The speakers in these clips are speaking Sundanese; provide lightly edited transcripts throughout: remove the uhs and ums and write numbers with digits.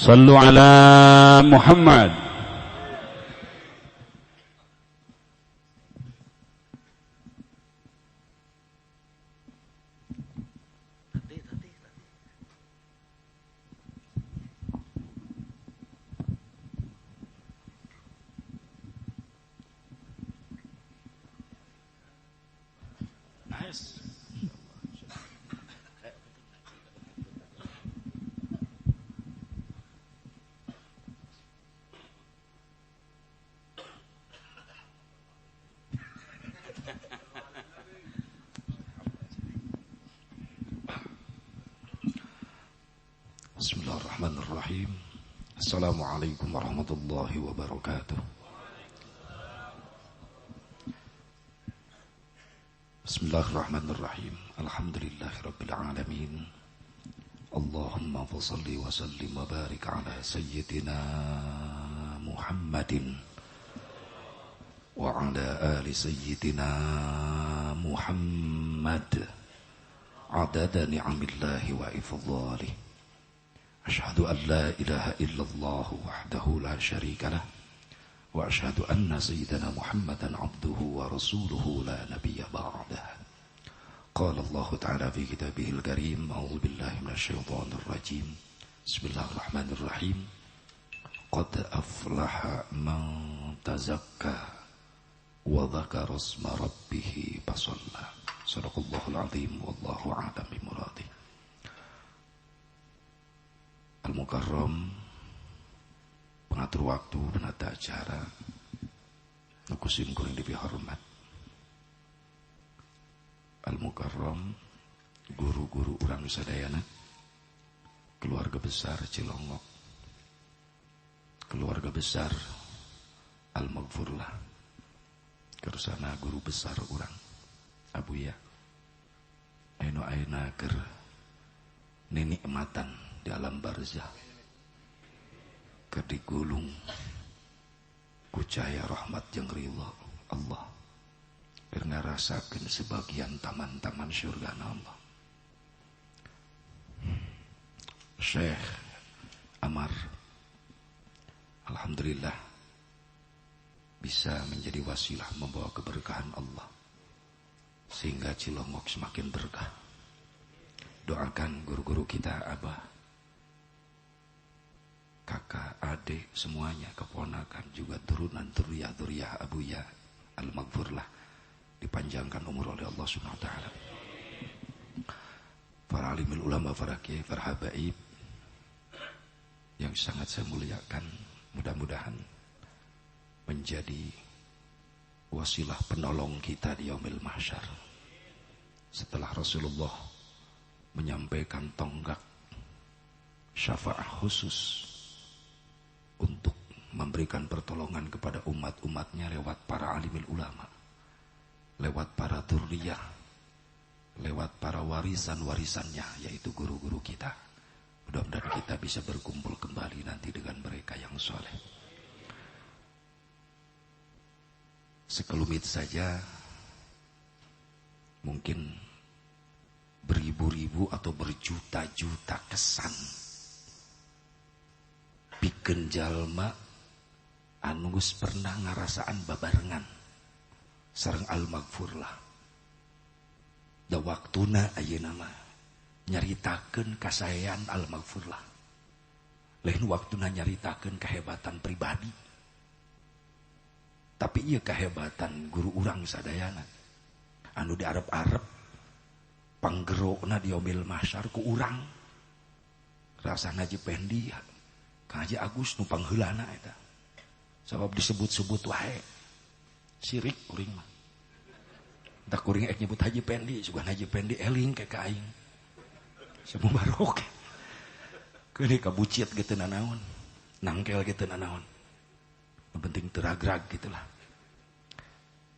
Sallu ala Muhammad. Bismillahirrahmanirrahim. Assalamualaikum warahmatullahi wabarakatuh. Bismillahirrahmanirrahim. Alhamdulillahirabbil alamin. Allahumma shalli wa sallim wa barik ala sayyidina Muhammadin wa ala ali sayyidina Muhammad adada ni'amillahi wa ifdhalih. Ashhadu an la ilaha illallah wahdahu la syarika lah wa ashhadu anna sayyidana Muhammadan abduhu wa rasuluhu la nabiyya ba'dah. Qala Allah ta'ala fi kitabihil karim, a'udzu billahi minasyaitonir rajim. Bismillahirrahmanirrahim. Qad aflaha man tazakka wa dzakara isma rabbih fasalla. Sadaqallahul azim wallahu a'lam bimuradih. Al-Mukarram, pengatur waktu, penata acara, nuku sim kuring dipihormat. Al-Mukarram, guru-guru urang sadayana, keluarga besar Cilongok, keluarga besar Al-Maghfurlah, kersana guru besar urang Abuya, aino aina ker ninikmatan di alam barzah, kedigulung ku cahaya rahmat jeung ridha Allah, keur ngarasakeun sebagian taman-taman surga Allah. Syekh Amar, alhamdulillah bisa menjadi wasilah membawa keberkahan Allah sehingga Cilongok semakin berkah. Doakan guru-guru kita, abah, kakak, adik, semuanya, keponakan, juga turunan, dzurriyyah Abuya Al-Maghfurlah, dipanjangkan umur oleh Allah Subhanahu wa taala. Para alimul ulama, para kiai, para habaib yang sangat saya muliakan, mudah-mudahan menjadi wasilah penolong kita di yaumil mahsyar. Setelah Rasulullah menyampaikan tonggak syafaat khusus untuk memberikan pertolongan kepada umat-umatnya lewat para alimil ulama, lewat para dzurriyyah, lewat para warisan-warisannya, yaitu guru-guru kita. Mudah-mudahan kita bisa berkumpul kembali nanti dengan mereka yang soleh. Sekelumit saja, mungkin beribu-ribu atau berjuta-juta kesan pikeun jalma anu geus pernah ngarasaan babarengan sareng Al-Maghfurlah. Da waktuna ayeuna mah nyaritakeun kasaean Al-Maghfurlah. Lain waktuna nyaritakeun kehebatan pribadi. Tapi ieu kehebatan guru urang sadayana anu diarep-arep panggerokna di yaumil mahsyar ku urang. Rasa ngaji Pendi, Haji Agus nu pangheulana eta. Sabab disebut-sebut wae. Sirik kuring mah. Tah kuring ek nyebut Haji Pendi, sugan Haji Pendi eling ke ka aing. Semua barok. Keun kabucit gitu nanaon, nangkel gitu nanaon. Yang penting teragrag gitulah.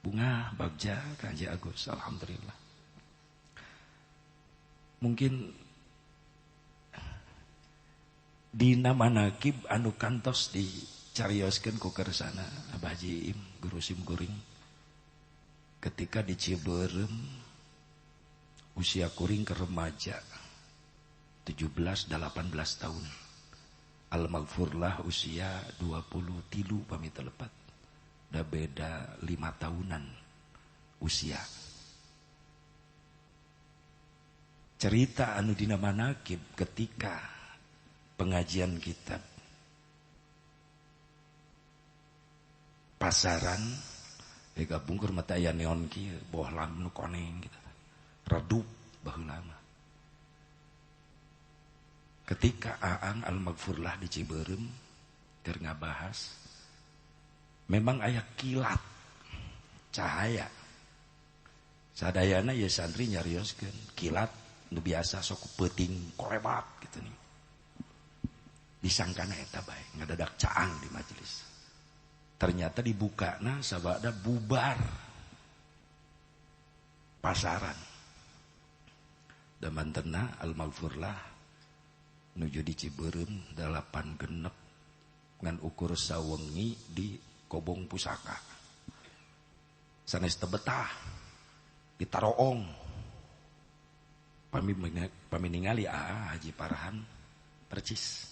Bunga bagja ka Haji Agus, alhamdulillah. Mungkin dina manakib anu kantos dicarioskeun ku kersana Abah Haji Im, guru sim kuring, ketika di Ciberem usia kuring ke remaja 17-18 tahun, Al-maghfurlah usia 23 pamit lepat. Da beda 5 tahunan usia. Cerita anu dina manakib ketika pengajian kitab pasaran gabungkur mata aya neon kieu bohlam nu koneng gitu. Redup baheula mah. Ketika Aang al-maghfurlah di Cibeureum keur ngabahas memang aya kilat cahaya. Sadayana ye santri nyarioskeun kilat nu biasa sok peuting korebat gitu nih. Disangkana eta bae ngadadak caang di majelis. Ternyata dibukana sabada bubar pasaran. Da mantena al-maghfurlah nuju di Cibeureum 8 genep ngan ukur sawengi di Kobong Pusaka. Sanes teu betah ditaroong. Pami ningali Aa Haji Parhan percis.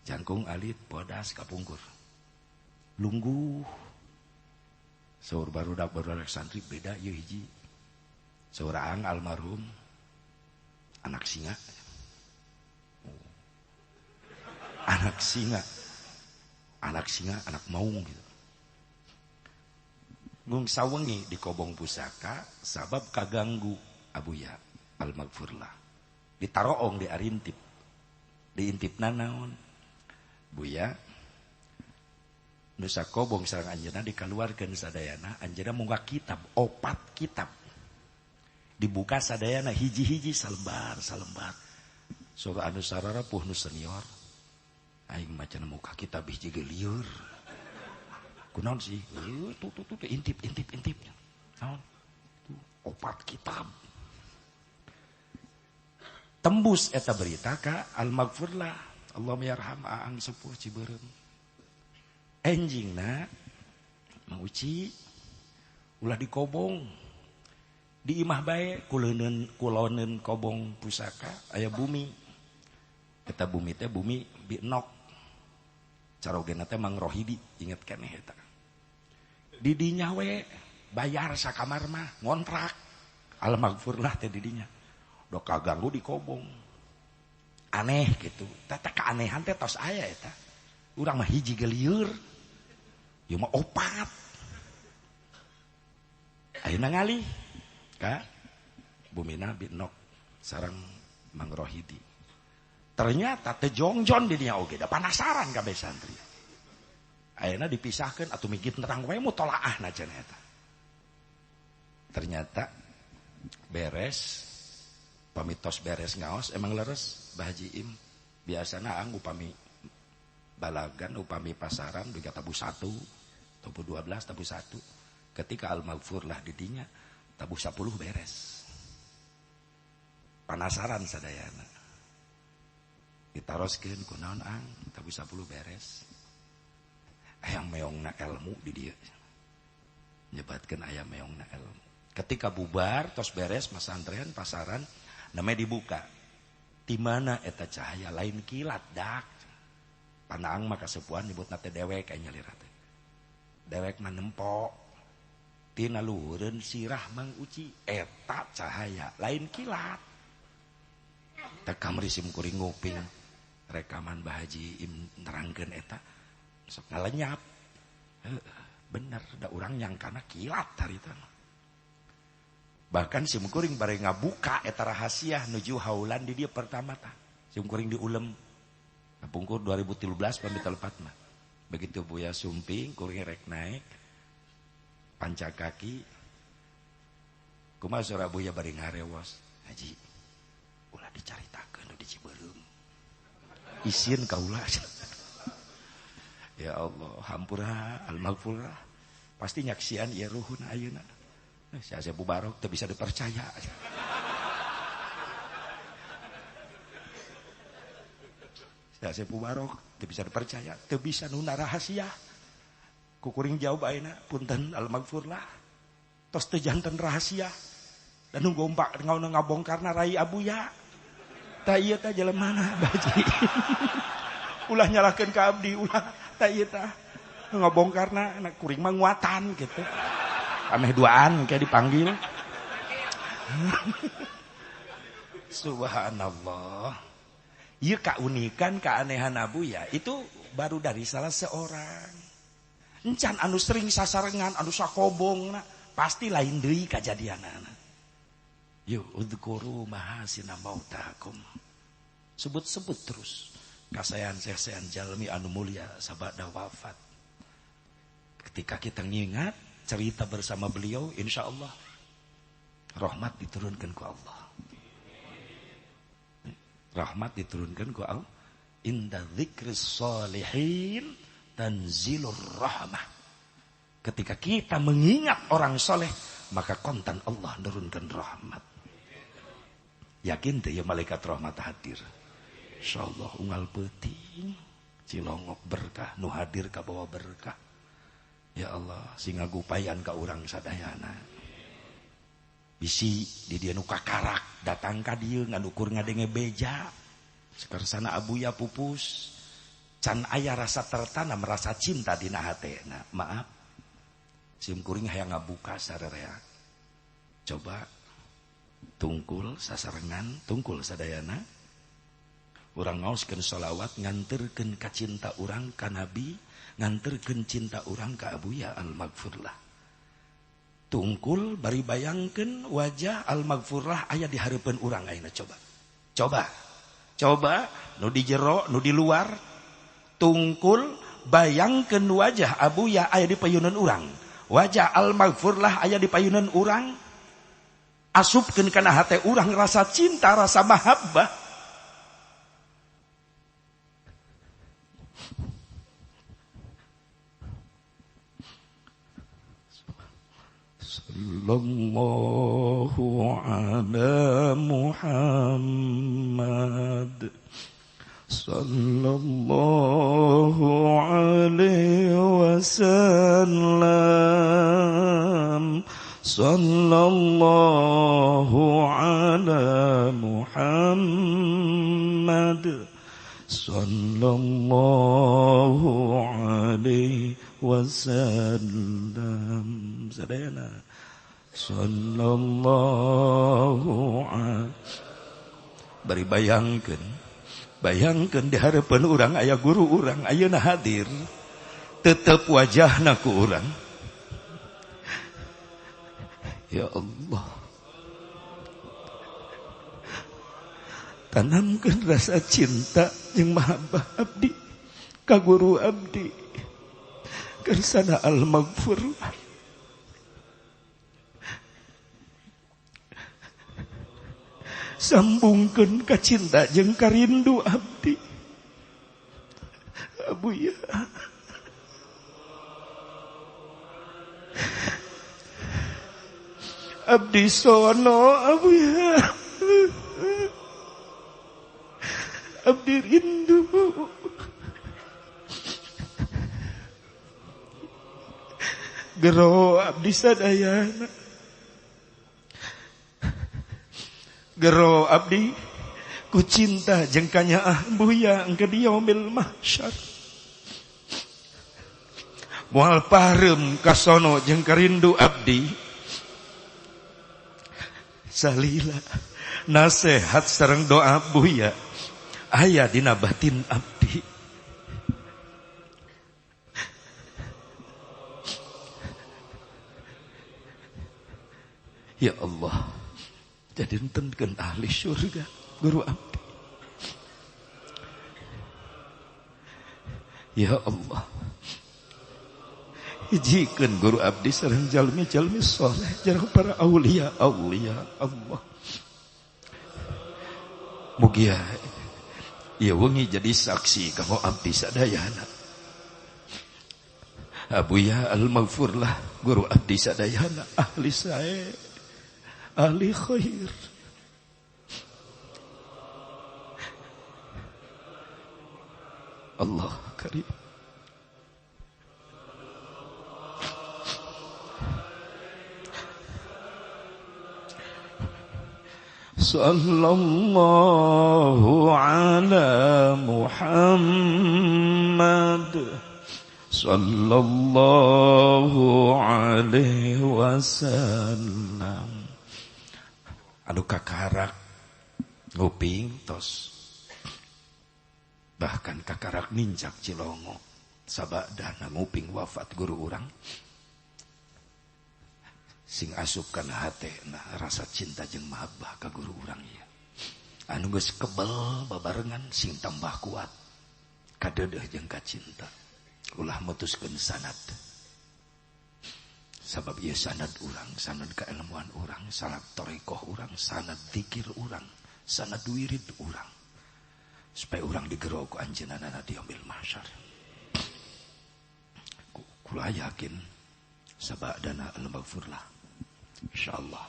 Jangkung alit bodas kapungkur. Lungguh saur barudak barudak santri beda ieu hiji. Saur Aang almarhum anak singa. Anak singa. Anak singa, anak maung gitu. Ngung sawengi di Kobong Pusaka sabab kaganggu Abuya al-maghfurlah. Ditaroong di arintip. Diintipna naon? Buya nusa kobong sareng anjeunna dikaluarkeun sadayana, anjeunna munggah kitab, 4 kitab. Dibuka sadayana hiji-hiji salembar salembar. Surah anu sararapuh nu senior. Aing maca muka kitab hiji ge lieur. Kunaon sih? Tuh tuh tuh intip intip intip. Naon? Tuh 4 kitab. Tembus eta berita ka al-maghfurlah. Allahumma yarham Aang sepuh Cibeureum. Enjingna Mang Uci ulah dikobong di imah bae kuloneun Kobong Pusaka aya bumi. Eta bumi teh bumi binok. Carogena teh Mang Rohidi inget keneh eta. Di dinya we bayar sakamar mah ngontrak. Al-maghfurlah teh di dinya. Dok kaganggu di kobong. Aneh gitu. Tata keanehan teh tos aya eta. Urang mah hiji ge lieur. Ieu mah 4. Ayeuna ngalih ka bumina binok sareng Mang Rohidi. Ternyata teh jongjon di dinya oge da penasaran kabeh santri. Ayeuna dipisahkeun atuh migit nerang we mutolaahna cenah eta. Ternyata beres pamitos beres ngaos emang leres Bah Haji Im biasana ang upami balagan upami pasaran dugi tabuh 1 tabuh 12 tabuh 1. Ketika al-maghfurlah di dinya tabuh 10 beres. Penasaran sadayana. Ditaroskeun kunaon ang tabuh 10 beres. Ayang meongna ilmu di dieu. Nyebatkeun aya meongna ilmu. Ketika bubar tos beres masantren pasaran namanya dibuka. Di mana eta cahaya lain kilat dak. Panaang mah kasepuhan nyebutna teh dewek aya nyalira teh. Dewek mah nempo. Tina luhureun sirah Mang Uci eta cahaya lain kilat. Teh kamari sim kuring nguping rekaman Bah Haji Im nerangkeun eta sok ngalenyap. Bener da urang nyangkana kilat harita mah. Bahkan sim kuring bare ngabuka eta rahasia nuju haulan di dia pertama tah. Sim kuring diulem. Pungkur 2013 pamit lepat mah. Begitu Buya sumping kuring rek naik panca kaki kumaha sora Buya bari ngarewas. Haji ulah dicaritakeun nu di Cibeureum. Isin kaula. Ya Allah, hampura al-maghfurah. Pasti nyaksian ieu ruhuna ayeuna. Si Asep Mubarok teu bisa dipercaya. Si Asep Mubarok teu bisa dipercaya, teu bisa nuna rahasia. Kukuring jawab ayeuna punten al-maghfurlah. Tos teu janten rahasia. Dan nu gompak ngabongkarna rai Abuya. Tah ieu teh jelemana baji. Ulah nyalahkeun ka abdi, ulah tah ieu tah. Ngabongkarna anak kuring mah nguatan gitu. Ameh duaan kayak dipanggil. Subhanallah. Ieu kaunikan keanehan Abuya itu baru dari salah seorang. Encan anu sering sasarengan, anu sakobongna, pasti lain deui kajadianana. Yuk udhkuru mahasina mautakum. Sebut-sebut terus kasayan sesean jalmi anu mulia sabada wafat. Ketika kita ngingat cerita bersama beliau, insya Allah rahmat diturunkan ku Allah. Rahmat diturunkan ku Allah. Inda dzikris sholihin tanzilur rahmah. Ketika kita mengingat orang soleh, maka kontan Allah nurunkan rahmat. Yakin teh ya malaikat rahmat hadir. Insyaallah unggal peuting cilongok berkah nu hadir kabawa berkah. Ya Allah, sing ngagupayan ka urang sadayana. Bisi di dieu nu kakarak datang ka dieu ngan ukur ngadenge beja. Sekarsana Abuya pupus. Can aya rasa tertanam rasa cinta dina hatena. Maaf. Sim kuring hayang ngabuka sarerea. Coba tungkul sasarengan, tungkul sadayana. Urang ngaoskeun sholawat nganterkeun ka cinta urang ka Nabi, nganterkeun cinta urang ka Abuya Al-Maghfurlah. Tungkul bari bayangkeun wajah Al-Maghfurlah aya di hareupeun urang ayeuna coba. Coba. Coba nu di jero, nu di luar. Tungkul bayangkeun wajah Abuya aya di payunan urang. Wajah Al-Maghfurlah aya di payunan urang. Asupkeun kana hate urang rasa cinta, rasa mahabbah. Sallallahu ala Muhammad, sallallahu alaihi wasallam, sallallahu ala Muhammad, sallallahu alaihi wasallam. Sadayana sallallahu alaihi. Bari bayangkeun, bayangkeun di hareupeun urang aya guru urang ayeuna hadir, tetep wajahna ku urang. Ya Allah, tanamkeun rasa cinta jeung mahabbah abdi ka guru abdi kersana Al-Maghfurlah. Sambungkeun ka cinta jeung karindu abdi Abuya. Abdi sono Abuya, abdi rindu. Gero abdi sadayana, gero abdi ku cinta jeung kanyaah Buya engke di yaumil mahsyar. Moal pareum kasono jeung karindu abdi. Salila nasehat sareng doa Buya aya dina batin abdi. Ya Allah, jadi entenkeun ahli surga guru abdi. Ya Allah, hijikeun guru abdi sareng jalmi-jalmi soleh jarang para aulia aulia Allah. Mugia ieu wengi jadi saksi kanggo abdi sadayana. Abuya Al-Maghfurlah guru abdi sadayana ahli sae, ahli khair. Allah karim. Sallallahu ala Muhammad sallallahu alaihi wasallam. Anu kakarak nguping tos, bahkan kakarak nincak Cilongok sabadana nguping wafat guru urang, sing asupkan hate nah rasa cinta jeung mahabbah ka guru urang ieu. Anu geus kebel babarengan sing tambah kuat kadeudeuh jeung kacinta. Ulah mutuskeun sanad, sabab ieu sanad urang, sanad keilmuan urang, sanad thariqah urang, sanad zikir urang, sanad wirid urang, supaya urang digero ku anjeunna di yaumil mahsyar. Kula yakin sabadana al-maghfurlah, insyaallah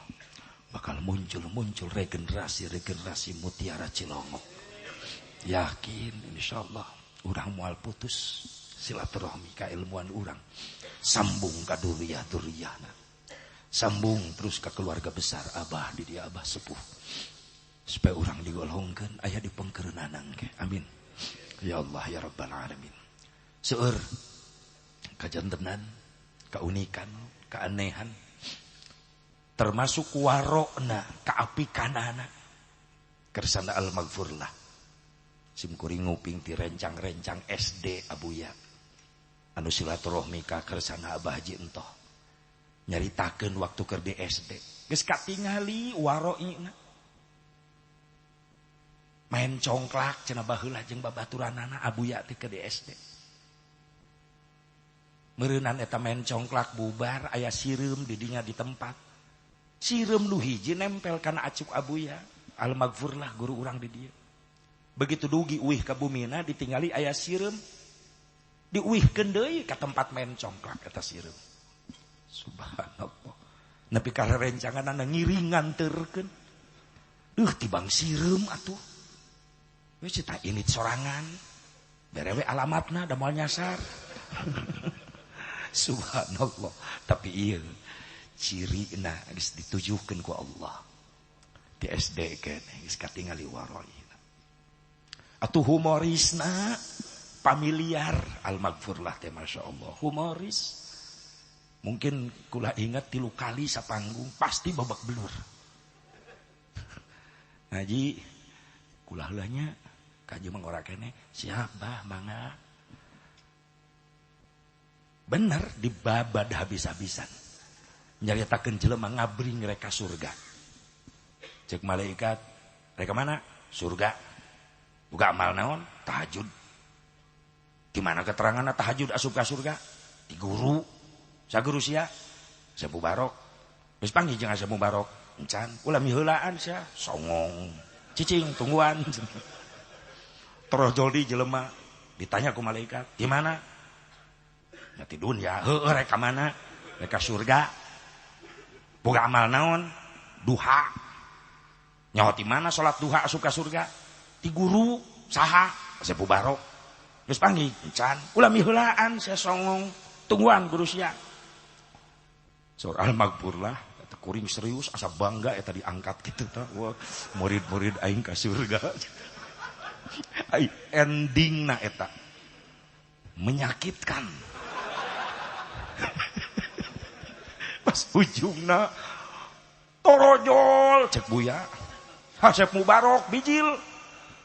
bakal muncul-muncul regenerasi-regenerasi mutiara Cilongok. Yakin insyaallah urang moal putus silaturahmi kailmuan urang, sambung ka duriyah-duriyahna, sambung terus ka keluarga besar abah di dia abah sepuh, supaya urang digolongkeun aya di pengkereunanang ke. Amin ya Allah ya Rabbal alamin. Seueur kajantenan, keunikan, keanehan, termasuk warokna, keapikanana kersana al-maghfurlah. Sim kuring nguping ti rencang-rencang SD Abuya anu silaturahmi ka kersana Abah Haji entoh nyaritakeun waktu keur di SD geus katingali waroina main congklak cenah baheula jeung babaturanana Abuya teh keur di SD. Meureunnan eta main congklak bubar aya sireum di dinya di tempat. Sireum nu hiji nempel kana acuk Abuya al-maghfurlah guru urang di dieu. Begitu dugi uih ka bumina ditingali aya sireum, diuihkeun deui ka tempat main congklak eta sireum. Subhanallah. Nepi ka rencanganna ngiringan teurkeun. Duh tibang sireum atuh. We cita init sorangan. Bere we alamatna da moal nyasar. Subhanallah. Tapi ieu cirina geus ditujukeun ku Allah. Di SD keneh geus katingali waroi. Atuh humorisna familiar al-maghfurlah teh masya Allah humoris. Mungkin kula ingat 3 kali sapanggung pasti babak belur. Ngaji kula heula nya kaji mah ngora keneh siap bah mangga. Bener dibabad habis-habisan. Nyaritakeun jelema ngabring reka surga. Cek malaikat, reka mana? Surga. Buka amal naon? Tahajud. Gimana keteranganna tahajud asup ka surga? Di guru. Saguru sia? Asep Mubarok. Geus panggih jeung Asep Mubarok. Encan, ulah miheulaan sia, songong. Cicing tungguan. Terus joldi jelema ditanya ku malaikat, "Di mana?" Ya di dunia. Heueuh rek ka mana? Rek ka surga. Boga amal naon? Duha. Nyaho di mana salat duha asup ka surga? Di guru saha? Asep Mubarok. Geus panggih encan, ulah miheulaan sia songong. Tungguan guru sia. Surah al-maghfurlah eta kuring serius asa bangga eta diangkat kitu tah. Wah, murid-murid aing ka surga. Ai endingna eta menyakitkan. Pas ujungna torojol cek Buya. Asep Mubarok bijil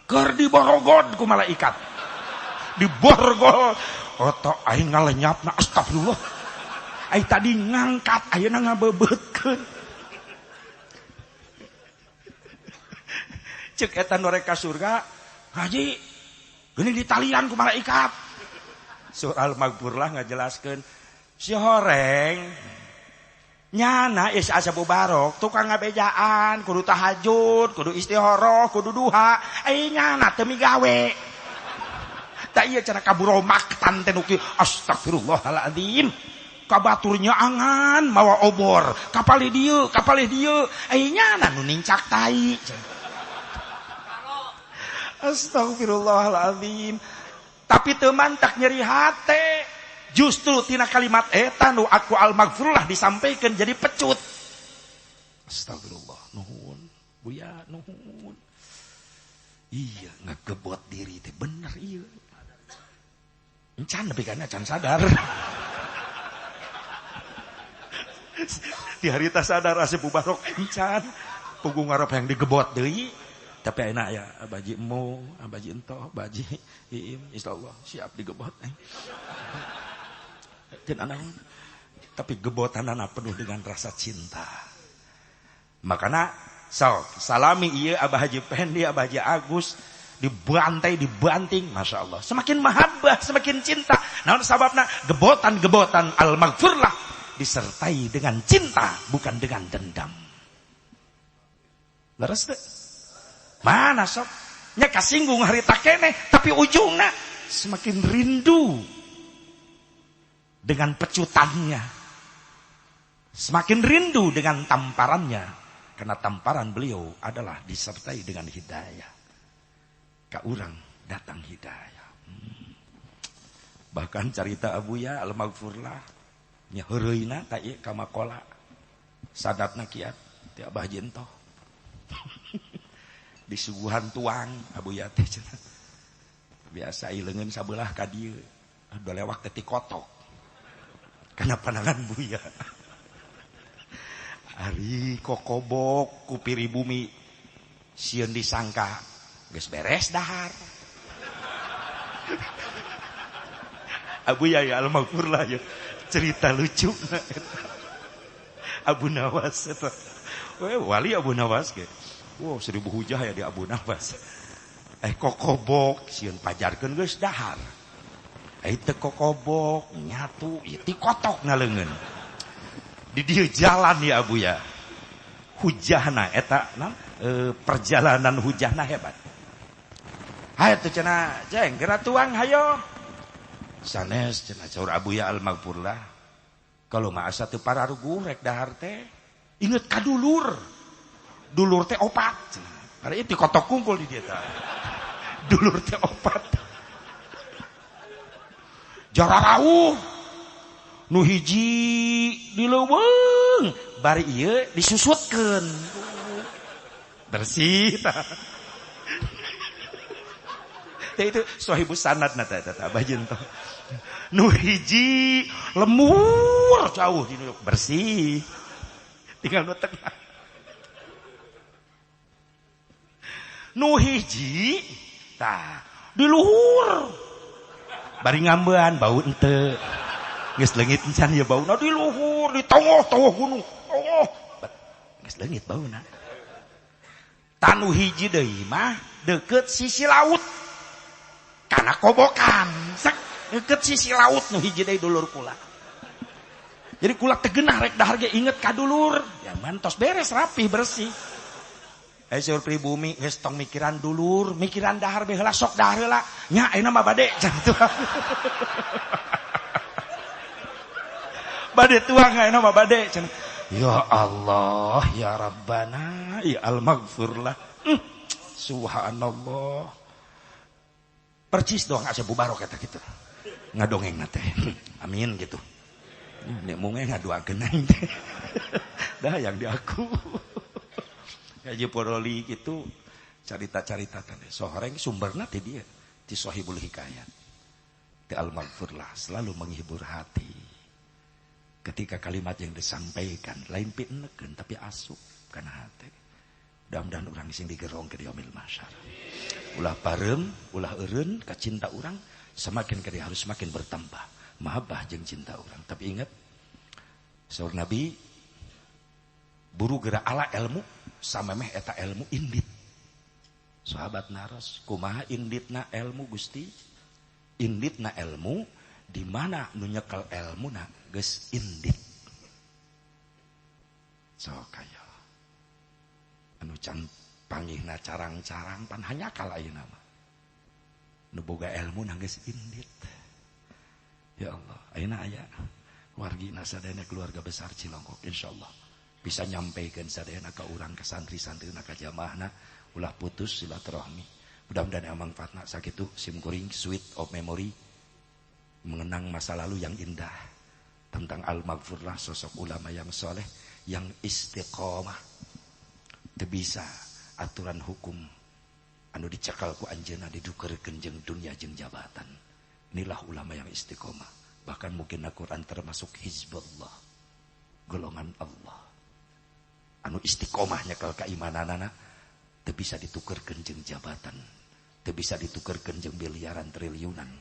keur diborogod ku malaikat. Diborgol otak aing ngalenyapna astagfirullah. Aing tadi ngangkat ayeuna ngabebeutkeun. Cek eta nu rek ka surga, haji geuning ditalian ku malaikat. Surah al-maghfurlah ngajelaskeun si horeng nyana is Asep Mubarok tukang ngabejaan kudu tahajud kudu istikharah kudu duha ai nyana teu migawe. Tak ieu cenah kaburomak tante nu kieu astagfirullahaladzim kabaturnya angan mawa obor kapalih dieu ai nyana nu nincak tai. Astagfirullahaladzim. Tapi teu mantak nyeri hate. Justru tina kalimat eta nu aku al-maghfurlah disampaikan jadi pecut. Astagfirullah, nuhun. Buya nuhun. Iya ngegebot diri teh bener iya. Encan tapi kana can sadar. Di harita sadar Asep Mubarok encan punggung ngarep yang digebot deui. Tapi enak ya abaji emo, abaji entoh, abaji iim, insyaallah siap digebot. Teu naon. Tapi gebotanana penuh dengan rasa cinta. Makana sok salami ieu Abah Haji Pendi, Abah Haji Agus dibantai, dibanting, Masya Allah. Semakin mahabbah, semakin cinta. Naon sababna? Gebotan-gebotan al-maghfurlah disertai dengan cinta, bukan dengan dendam. Leres teu? Mana sok? Nya kasinggung harita keneh, tapi ujungna semakin rindu dengan pecutannya. Semakin rindu dengan tamparannya. Karena tamparan beliau adalah disertai dengan hidayah. Ka urang datang hidayah. Bahkan carita Abuya al-maghfurlah nya heureuyna ta ieu ka makola. Sadatna kiat ti Abah Jintoh. Disuguhan tuang Abuya teh cenah. Biasa ieu leungeun sabelah ka dieu. Dolewak teh ti kotok. Kana pandangan Buya. Ari kokobok ku piri bumi sieun disangka geus beres dahar. Abuya ya al-maghfurlah ya. Cerita lucu Abu Nawas eta. Wali Abu Nawas ge. Wow, 1000 hujah ya di Abu Nawas. Kokobok sieun pajarkeun geus dahar. Teu kokobok nyatu ieu ti kotok na leungeun. Di dieu jalan ya Abu ya. Hujahna eta perjalanan hujahna hebat. Hayo teh cenah jeng geura tuang hayo. Sanes cenah saur Abu ya al-maghfurlah. Kalau mah asa teu pararuguh rek dahar teh inget ka dulur. Dulur teh opat cenah. Karena itu kotok kumpul di dieu tah. Dulur teh opat. Jararauh nu hiji di leuweung bari ieu disusutkeun. Bersih tah. Teh itu sohibus sanad na teh teh Abah Jinto. Nu hiji lemur jauh di nu bersih. Tinggal nu tengah. Nu hiji tah di luhur. Bari ngambean bau henteu. Geus leungit encan ya bauna di luhur, di tongoh-tongoh gunung. Tongoh. Geus leungit bauna. Tanu hiji deui mah deukeut sisi laut. Kana kobokan. Sek deukeut sisi laut nu hiji deui dulur kula. Jadi kula teu geunah rek dahar ge inget ka dulur. Ya mantos beres rapih bersih. Seur pribumi geus tong mikiran dulur, mikiran dahar be heula sok dahar heula. Nya ayeuna mah bade cenah tuang. Bade tuang ayeuna mah bade cenah. Ya Allah, ya Rabbana, ya al-maghfurlah. Subhanallah. Percis doang Asep Mubarok eta kitu. Ngadongeng teh. Amin gitu. Nek munge ngadoakeun aing teh. Dah yang di aku. Haji Poroli gitu carita-carita teh sohoreng sumberna teh dia ti Sohibul Hikayat. Ti al-maghfurlah selalu menghibur hati. Ketika kalimat yang disampaikan lain pitnekeun tapi asup kana hati. Mudah-mudahan urang sing digerong ke yaumil mahsyar. Ulah pareum, ulah eureun ka cinta urang semakin ke harus semakin bertambah mahabbah jeung cinta urang. Tapi ingat saur Nabi buru geura ala ilmu samemeh eta ilmu indit. Sahabat naros kumaha inditna ilmu Gusti? Inditna ilmu di mana nu nyekel ilmuna geus indit. Sok aya anu can panggihna carang-carang pan hanyakal ayeuna mah. Nu boga ilmu na geus indit. Ya Allah, ayeuna aya wargina sadayana keluarga besar Cilongkok insyaallah bisa nyampaikan sadayana ka urang ka santri-santrina ka jamaahna ulah putus silaturahmi. Mudah-mudahan yang manfaatna sakitu sim kuring sweet of memory mengenang masa lalu yang indah tentang al-maghfurlah sosok ulama yang soleh yang istiqomah. Teu bisa Aturan hukum anu dicekal ku anjeunna didukeurkeun jeung dunya jeung jabatan. Inilah ulama yang istiqomah. Bahkan mungkin Al-Quran termasuk Hizbullah, golongan Allah. Anu istiqomah nyekel keimananana teu bisa ditukerkeun jeung jabatan, teu bisa ditukerkeun jeung miliaran triliunan.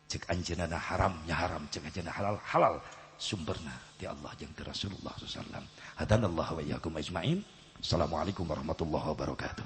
Cek anjeunna haram nya haram, cek anjeunna halal halal, sumberna ti Allah jeung ti Rasulullah sallallahu alaihi wasallam. Hadanallahu wa iyyakum ajmain. Assalamualaikum warahmatullahi wabarakatuh.